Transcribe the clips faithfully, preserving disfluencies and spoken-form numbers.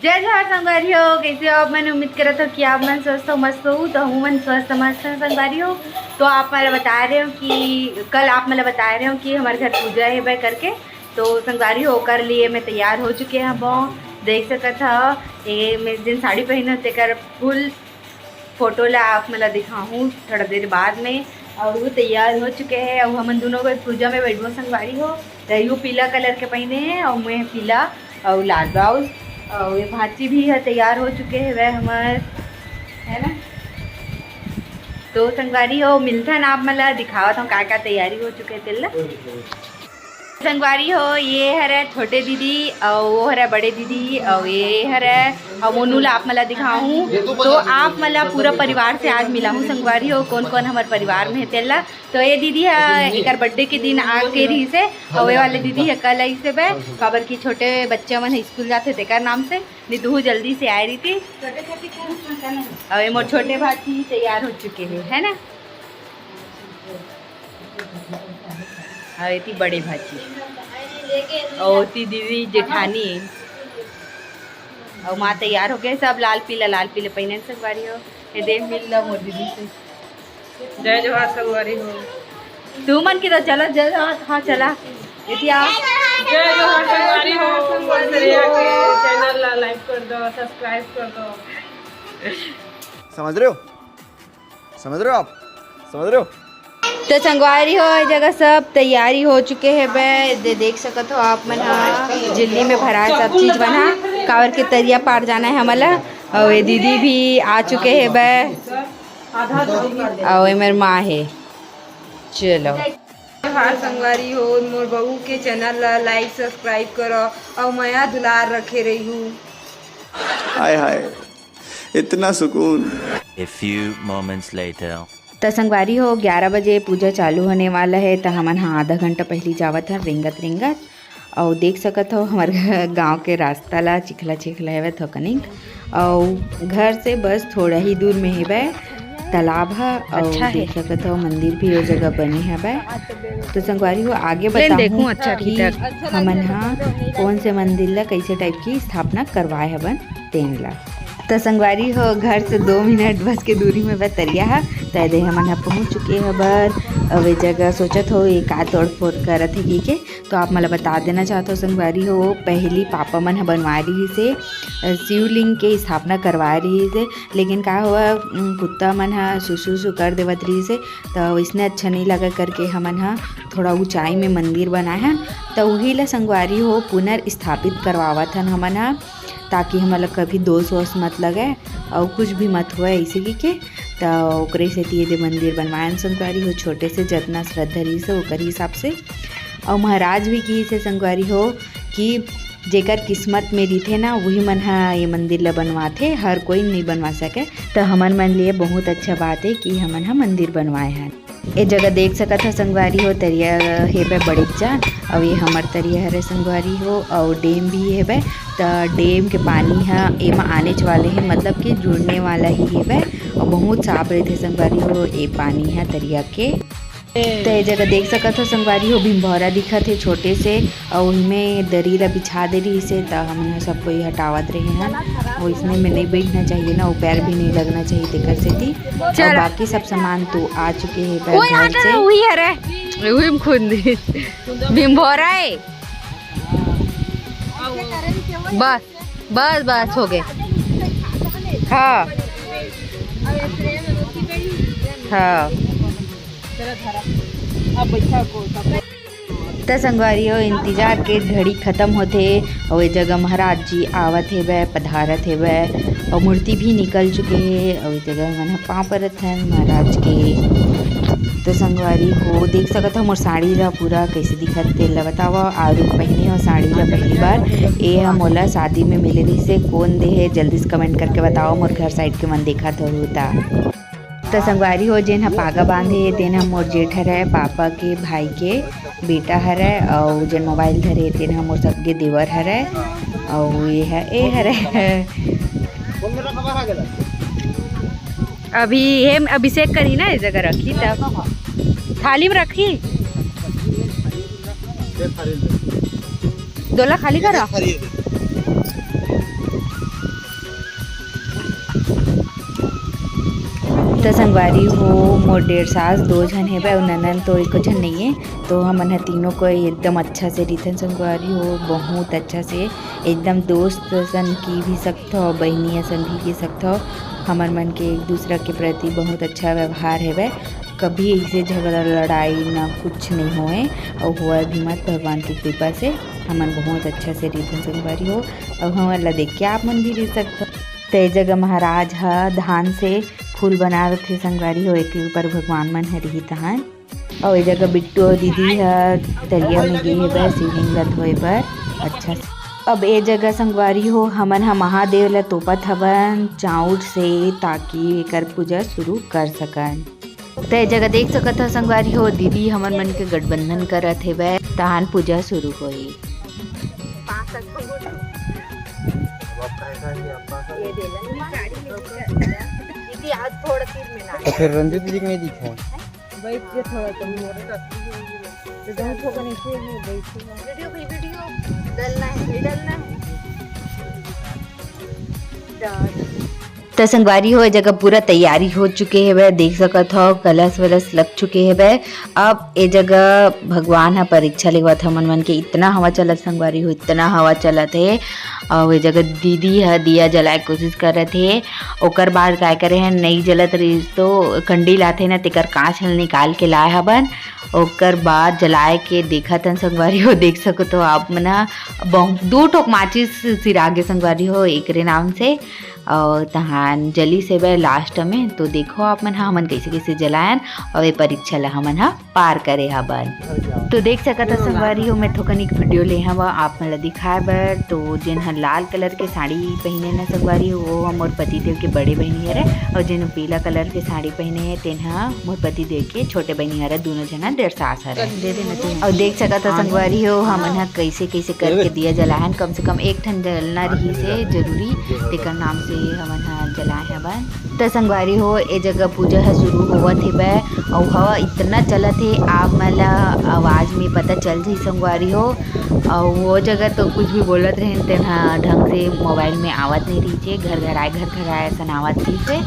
जय जोहार संगवारी हो, कैसे हो आप मन? उम्मीद करत हो कि आप मन स्वस्थ हो, मस्त हो। तो हम मन स्वस्थ मस्त हैं संगवारी हो। तो आप मन ला बताए रहे हो कि कल आप मन ला बताए रहे हो कि हमर घर पूजा हे बे करके। तो संगवारी हो, ओकर लिए मैं तैयार हो चुके हबो। देख सकत हो, ये मैं जिन साड़ी पहने हो, तेकर full photo ला आप मन ला दिखाहूँ थोड़ा देर बाद में। और वो तैयार हो चुके हैं, और हमन दोनों कोई पूजा में बैठबो संगवारी हो। तो यू पीला colour के पहने हैं, और मैं पीला और लाल blouse, और ये भांची भी है, तैयार हो चुके हैं वह हमार, है ना। तो संगवारी हो, मिलथन आप मन ला, दिखावत हूँ का का तैयारी हो चुके हैं तेला। संगवारी हो, ये हरे छोटे दीदी, और वो हरे बड़े दीदी, और ये हरे, और मोनू ला आप मन ला दिखाहूँ। तो आप मन ला पूरा परिवार से आज मिलाहूँ संगवारी हो, कौन कौन हमर परिवार में है तेला। तो ये दीदी ह एकर birthday के दिन आके रहिस हे, और ये वाले दीदी ह कल आइस हे बे, काबर कि छोटे बच्चा मन ह स्कूल जाथे तेकर नाम से, नहीं तो वो जल्दी से आए रहिती। और ये मोर छोटे भांची तैयार हो चुके हैं, है ना। और एती बड़े भांची, और एती दीदी जेठानी, और माँ तैयार हो गए सब लाल पीला, लाल पीले पहने संगवारी हो। ये दे मिल लो मोर दीदी से। जय जोहार संगवारी हो। तू मन की तो चला, जय जोहार, हाँ चला। एती आ। जय जोहार संगवारी हो। मोर श्रेया के channel ला like कर दो, subscribe कर दो। समझ रहे हो? समझ रहे हो आप? समझ रहे हो? तो संगवारी हो, ये जगह सब तैयारी हो चुके हे बे। दे, देख सकत हो आप मन हा, जिल्ली में भरा है सब चीज मन हा, काबर के तरिया पार जाना है हमला। और ये दीदी भी आ चुके हे बे, और ये मेर माँ है। चलो। हाय संगवारी हो, मोर बहू के channel ला like subscribe करो और मया दुलार रखे रही हूँ। हाय हाय, इतना सुकून। A few moments later. त संगवारी हो, ग्यारह बजे पूजा चालू होने वाला है, त हमन ह आधा घंटा पहली जावत हन रेंगत रेंगत। अउ देख सकत हो, हमर गांव के रास्ता ला चिखला चिखला हेवय थोकनिक। अउ घर से बस थोड़ा ही दूर में हेवय तालाब ह। अउ अच्छा हे। देख सकत हो, मंदिर भी ओ जगह बने हवय। तो संगवारी हो, आगे लेन बताहूँ देखूं, अच्छा कि भीतर। हमन ह कौन से मंदिर ला कैसे type की स्थापना करवाए हवन तेन ला। त संगवारी हो, घर से दो मिनट बस के दूरी में बतरिया ह। त एदे हमन ह पहुँच चुके हबर। अब ए जगह सोचत हो, ये का तोड़ फोड़ करत हे कि के। तो आप मन ला बता देना चाहत हो संगवारी हो, पहली पापा मन ह बनवाए रिहिस हे, अ, शिवलिंग के स्थापना करवाए रिहिस हे, लेकिन का हुआ, उम, कुत्ता मन ह सुसु सु कर देवत रिहिस हे, त वइसने अच्छा नइ लगा करके हमन ह थोड़ा ऊंचाई में मंदिर बनाए हन। त उही ला संगवारी हो पुनर्स्थापित करवावत हन हमन ह, ताकि हमन ला कभी दोष वोष मत लगे अउ कुछ भी मत होए ऐसे कि के। त ओकरे सेती एदे मंदिर बनवाए हन संगवारी हो, छोटे से जतना श्रद्धा रिहिस हे ओकर हिसाब से। अउ महाराज भी किहिस हे संगवारी हो कि जेकर किस्मत में रहिथे ना, वही मन ह ये मंदिर ल बनवाथे, हर कोई नइ बनवा सके। त हमन मन लिए बहुत अच्छा बात हे कि हमन ह मंदिर बनवाए हन। ए जगह देख सकत ह संगवारी हो, तरिया हेबे बड़ेक जान, अउ ये हमर तरिया हरे संगवारी हो, अउ dam भी हेबे। त dam के पानी ह एमा आनेच वाले हे, मतलब कि जुड़ने वाला ही हेबे, अउ बहुत साफ रहिथे संगवारी हो, ए पानी ह तरिया के। त ए जगह देख सकत हो संगवारी हो, भिंभौरा दिखत हे छोटे से, अउ ओही में दरी ला बिछा दे रिहिस हे, त हमन ह सब कोई हटावत रहे हन। ओइसने में नइ बैठना चाहिए ना, अउ पैर भी नइ लगना चाहिए, तेकर सेती। अउ चल। बाकी सब सामान तो आ चुके हे घर से। उही हरे, उही में खुंदी। भिंभौरा हे। बस, बस, बस, हो गए। हाँ। हाँ। त संगवारी हो, इंतजार के घड़ी खत्म होथे, अउ ए जगह महाराज जी आवत हेवय, पधारत हेवय, अउ मूर्ति भी निकल चुके हे, अउ ए जगह हमन ह पाँव परत हन महाराज के। त संगवारी हो, देख सकत हो मोर साड़ी ला पूरा कैसे दिखत तेल ला बतावा। आरू पहिने हो साड़ी ला पहली बार, ए ह मोला शादी में मिले रहिस हे। कोन दे हे, जल्दी से comment करके बताओ, मोर घर side के मन देखत हो ता। त संगवारी हो, जेन ह पागा बांधे हे, तेन ह मोर जेठ हरय, पापा के भाई के बेटा हरय, अउ जेन mobile धरे हे, तेन ह मोर सगे देवर हरय, अउ ये ह, ए हरय। अभी हे अभिषेक करी ना, ए जगह रखी तब थाली में रखी। दोला खाली करा। त संगवारी हो, मोर डेढ़ सास दो झन हेबे अउ ननन तो एको झन नइये। तो हमन ह तीनों को एकदम अच्छा से रहिथन संगवारी हो, बहुत अच्छा से, एकदम दोस्त असन की भी सकथव, बहिनी असन भी की सकथव। हमन मन के एक दूसरा के प्रति बहुत अच्छा व्यवहार हेबे, कभी ऐसे झगड़ा लड़ाई ना कुछ नहीं होए, अउ होए भी मत भगवान की कृपा से। हमन बहुत अच्छा से रहिथन संगवारी हो, अउ हमन ला देख के आप मन भी रह सकथव। त ए जगह महाराज ह धान से फूल बना रथे संगवारी हो, एके ऊपर भगवान मन ह रही तहान। अउ ए जगह बिट्टू अउ दीदी ह तरिया में गे हेबे शिवलिंग ला धोए बर। अच्छा से। अब ए जगह संगवारी हो, हमन ह महादेव ला तोपत हवन चाउर से, ताकि एकर पूजा शुरू कर सकन। त ए जगह देख सकत हव संगवारी हो, दीदी हमन मन के गठबंधन करत हेबे, तहान पूजा शुरू होही। ये दे ले। दीदी, आज थोड़ा चीज मिला। तो फिर रंजू दीदी को नहीं दिखा। बैठ के थोड़ा तुम। तो तुम थोड़ा नीचे ही बैठो। वीडियो भाई, वीडियो। डलना है भाई, डलना है। डन। त संगवारी हो, ए जगह पूरा तैयारी हो चुके हेबे, देख सकत हव कलश वलश लग चुके हेबे। अब ए जगह भगवान ह परीक्षा लेवत हमन मन के, इतना हवा चलत संगवारी हो, इतना हवा चलत हे। अउ ए जगह दीदी ह दिया जलाए के कोशिश करत हे, ओकर बाद काय करे हे, नई जलत रहिस तो कंडी लाथे न, तेकर कांच ल निकाल के लाए हबन। ओकर बाद जलाए के देखत हन संगवारी हो, देख सकत हो आप मन ह, बहु-, दू ठोक माचिस सिरागे संगवारी हो, एकरे नाम से। अउ तहान जली से बे लास्ट में, तो देखो आप मन ह, हमन कैसे कैसे जलायन, अउ ये परीक्षा ला हमन ह पार करे हबन। तो देख सकत ह संगवारी हो, मैं थोकन एक वीडियो ले हव आप मन ला दिखाए बर। तो जेन ह लाल कलर के साड़ी पहिने न संगवारी हो, वो ह मोर पति देव के बड़े बहिनी हरे, अउ जेन ह पीला कलर के साड़ी पहिने हे, तेन ह मोर पति देव के छोटे बहिनी हरे, दोनों झन ह डेढ़ सास हरे। अउ देख सकत ह संगवारी हो, हमन ह कैसे कैसे करके दिया जलाहन, कम से कम एक ठन जलना रहिस हे जरूरी, तेकर नाम से हमन ह जलाए हवन। त संगवारी हो, ए जगह पूजा ह शुरू होवत हेबे, अउ हवा इतना चलत हे, आप मन ला आवाज में पता चल जाही संगवारी हो। अउ वो जगह तो कुछ भी बोलत रहिन, तेन ह ढंग से मोबाइल में आवत नहीं रहिस हे, घर घर आए, घर घर आए असन आवत रहिस हे।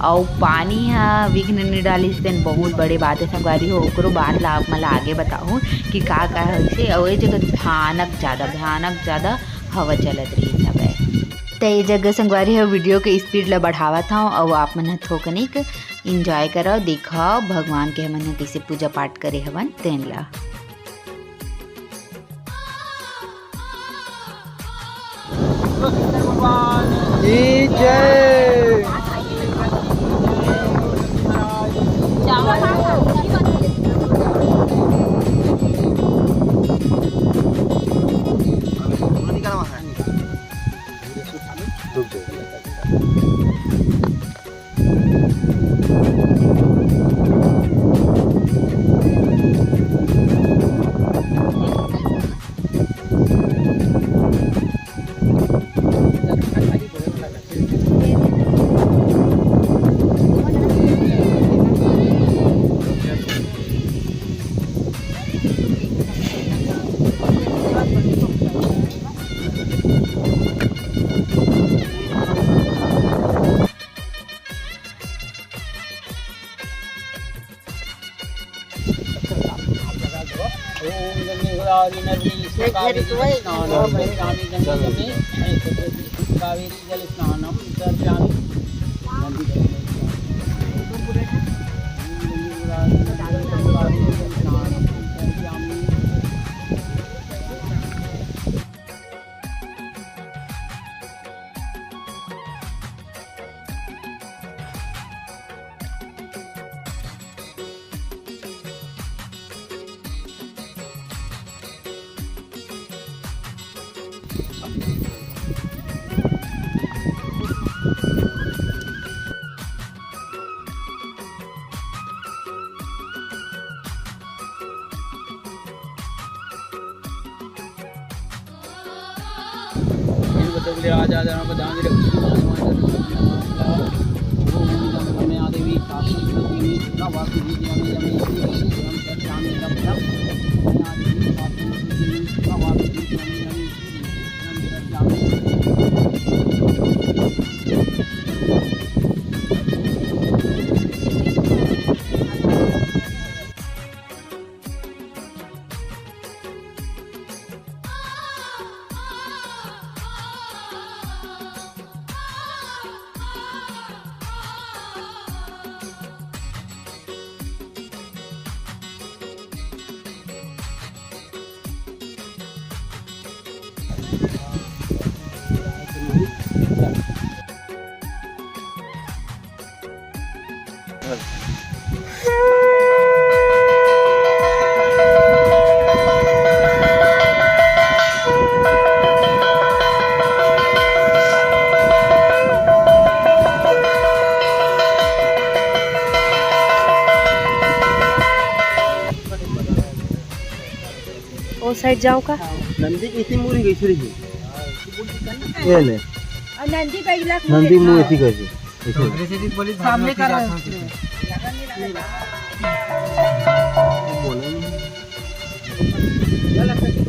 अउ पानी ह विघ्न नहीं डालिस, तेन बहुत बड़े बात हे संगवारी हो। ओकरो बात ला आप मन ला आगे बताहूँ कि का का होइस हे। अउ ए जगह भयानक ज्यादा, भयानक ज्यादा हवा चलत रहिस हवय। त ए जगह संगवारी हो, वीडियो के स्पीड ला बढ़ावत हव अउ आप मन ह थोकनिक एंजॉय करव, देखव भगवान के हमन ह कइसे पूजा पाठ करे हवन तेन ला। की जय। ओम गंगे गोदावरी नर्मदे सिंधु कावेरी जल स्नानम करिष्यामि। कावेरी जल स्नानम करिष्यामि। ओ साइड जाओ का? नंदी के इसी मुड़ी गई छुरी ही। ये ले। और नंदी का इलाज नंदी मुंह ऐसी कर दे। ऐसे। सामने कर रहे हैं। बोला नहीं।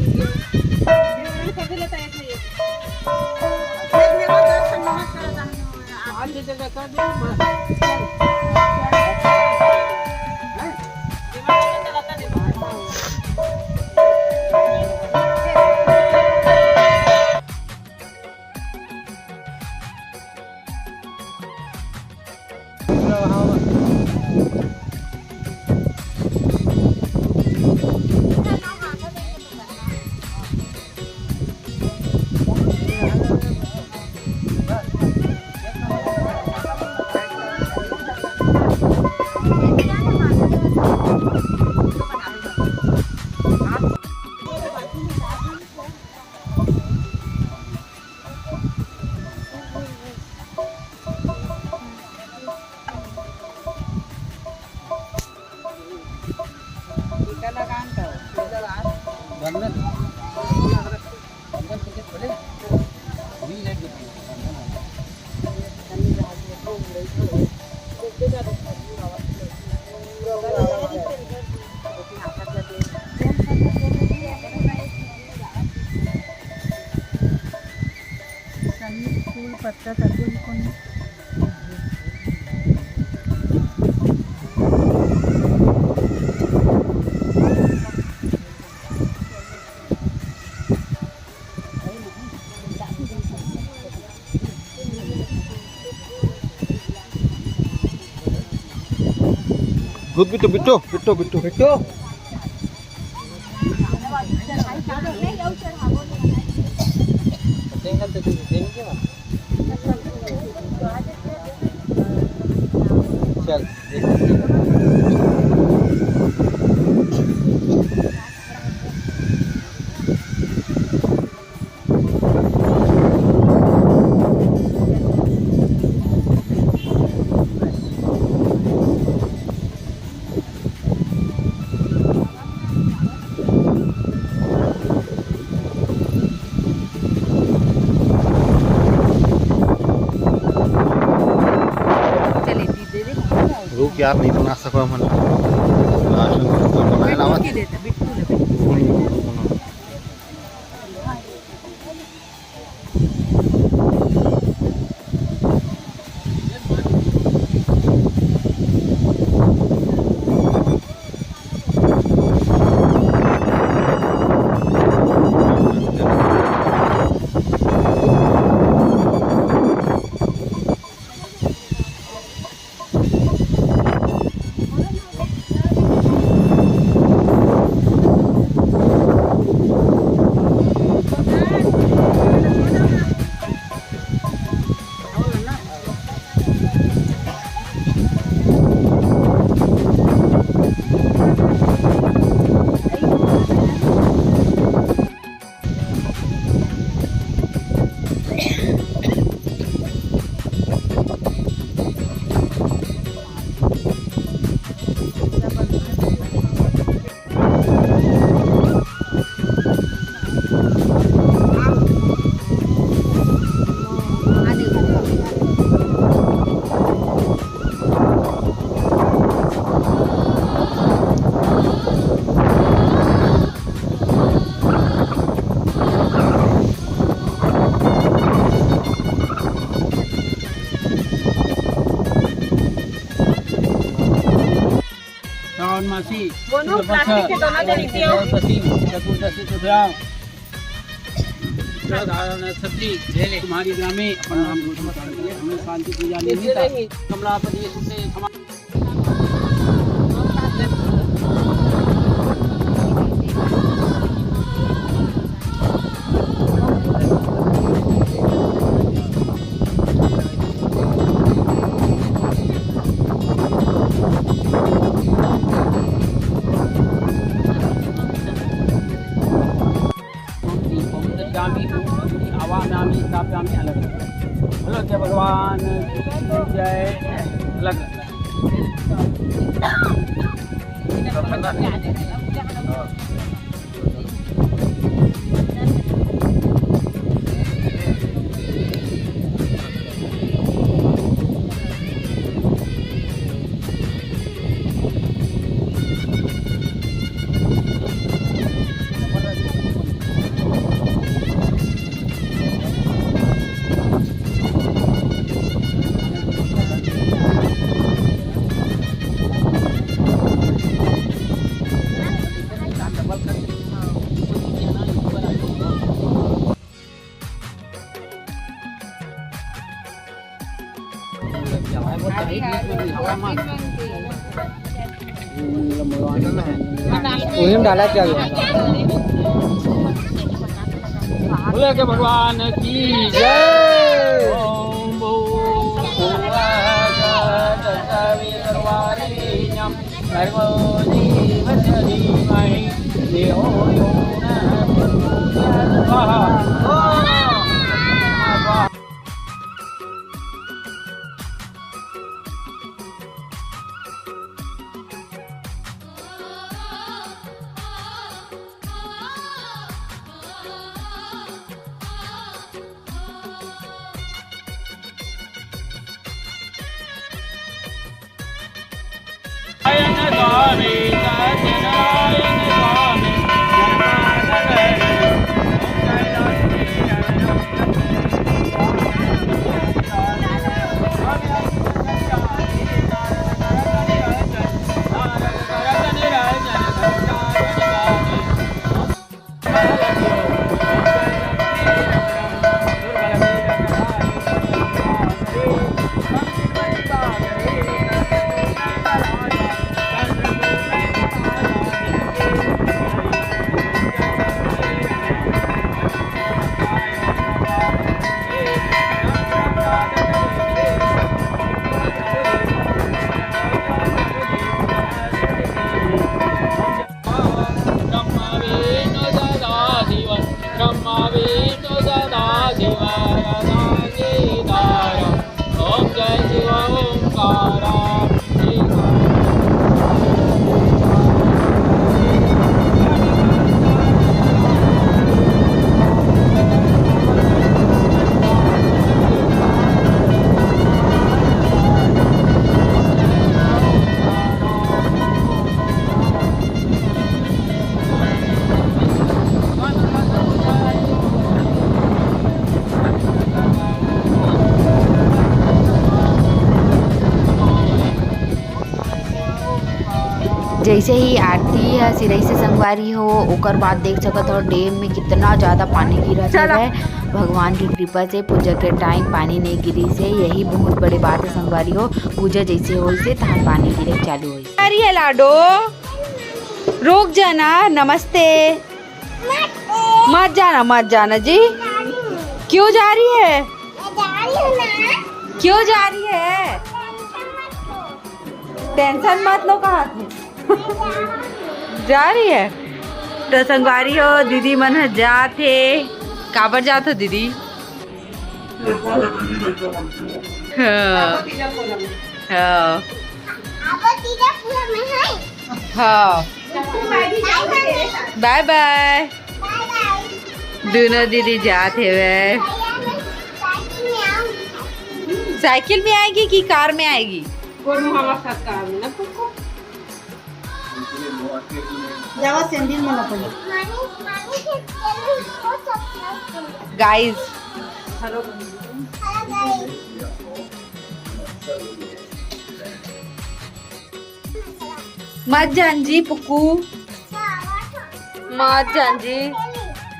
सही फूल पत्ता तको ही कोनी। गुड बिट्टू, बिट्टू, बिट्टू, बिट्टू। बिट्टू। चल। रुक यार, नहीं बना सको हमन। लास्ट में तो बनाए लावत। बिट्टू ले, बिट्टू। श्रावण मासी, दोनों शुक्ल पक्ष, प्लास्टिक के दोनों तरीके हो। चतुर्दशी, चतुर्दशी तिथियां, सदाधारण सब्जी, तुम्हारी ग्रामे प्रणाम। हमें शांति पूजा नहीं था। कमलापति से क्षमा। भगवान की जय। लग। उही में डाला क्या हुआ? बोले के भगवान की जय। ओम भूर्भुवः स्वः तत्सवितुर्वरेण्यं भर्गो देवस्य धीमहि धियो यो नः प्रचोदयात्। स्वाहा। ओम नमः शिवाय। ब्रह्मा विष्णु सदाशिव, ब्रह्मा विष्णु सदाशिव, सदाशिव। ओम जय शिव ओंकार। जइसे ही आरती ह सिरई से संगवारी हो, ओकर बाद देख सकत हो डैम में कितना ज्यादा पानी गिरत हवय। भगवान की कृपा से पूजा के टाइम पानी नहीं गिरिस हे, यही बहुत बड़े बात है संगवारी हो। पूजा जइसे होइस हे तहाँ पानी गिरे चालू होइस। अरे लाडो, रुक जाना। नमस्ते। मत जाना, मत जाना जी। क्यों जा रही है? क्यों जा रही है? टेंशन मत लो, कहा थे। जा रही है तो संगवारी हो, दीदी मन ह जात हे। काबर जात हो दीदी? हाँ। हाँ। हाँ। बाय बाय। दोनों दीदी जात हेवय। साइकिल में आएगी कि कार में आएगी? दोनों हमारे साथ कार में ना, कुकु। जावा सैंडल में ना पहले। गाइस। मत जान जी पुक्कू, मत जान जी।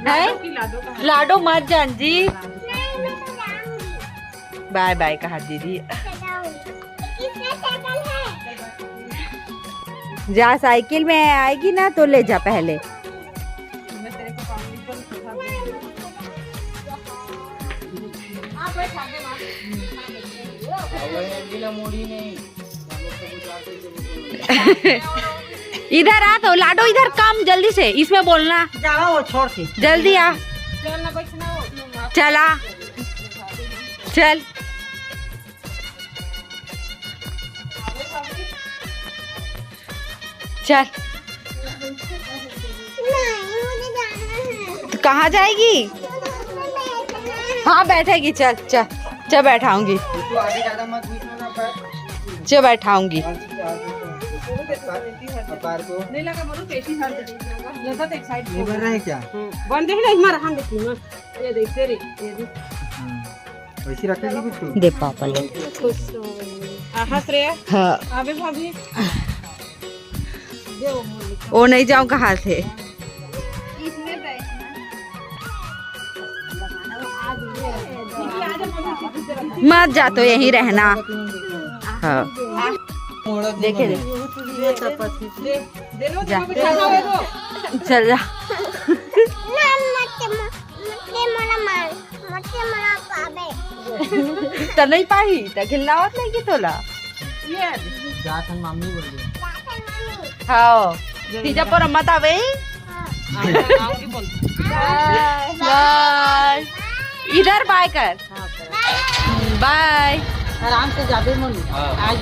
हैं? लाडो मत जान जी। बाय बाय कहा दीदी। जा, साइकिल में आएगी ना तो ले जा पहले। इधर आ तो लाडो, इधर कम जल्दी से, इसमें बोलना। जावा वो छोड़ के। जल्दी आ। चला। चल। चल। नहीं, मुझे जाना है। तो कहाँ जाएगी? हाँ, बैठेगी। चल, चल, चल, बैठाऊंगी। तू आगे ज्यादा मत घुसना ना पर। चल, बैठाऊंगी। अपार को। नहीं लगा बोलो, पेटी झाड़ दे। लगा तो एक साइड नहीं बन रहा है क्या? बंद ही नहीं मारा हम देखी ना। ये देख तेरे, ये देख। हम्म। वैसे रखेगी बिट्टू। दे पापा ले। आ, हंस रहे हैं। हाँ। अबे भाभी। वो नहीं जाऊँ कहाँ से। मत जा, तो यहीं रहना। हाँ। देखे दे। दे दो, जा। दे दो, बिछा दो, दे दो। चल जा। ना, मत म-, मत मोला मार, मत मोला पावे। त नहीं पाही, त खिलावत नहीं कि तोला। ये जात हम मम्मी बोल रही। हाँ। तीजा पर मत आवे। आऊंगी बोल। बाय। इधर बाय कर। बाय। आराम से जाबे मन। आज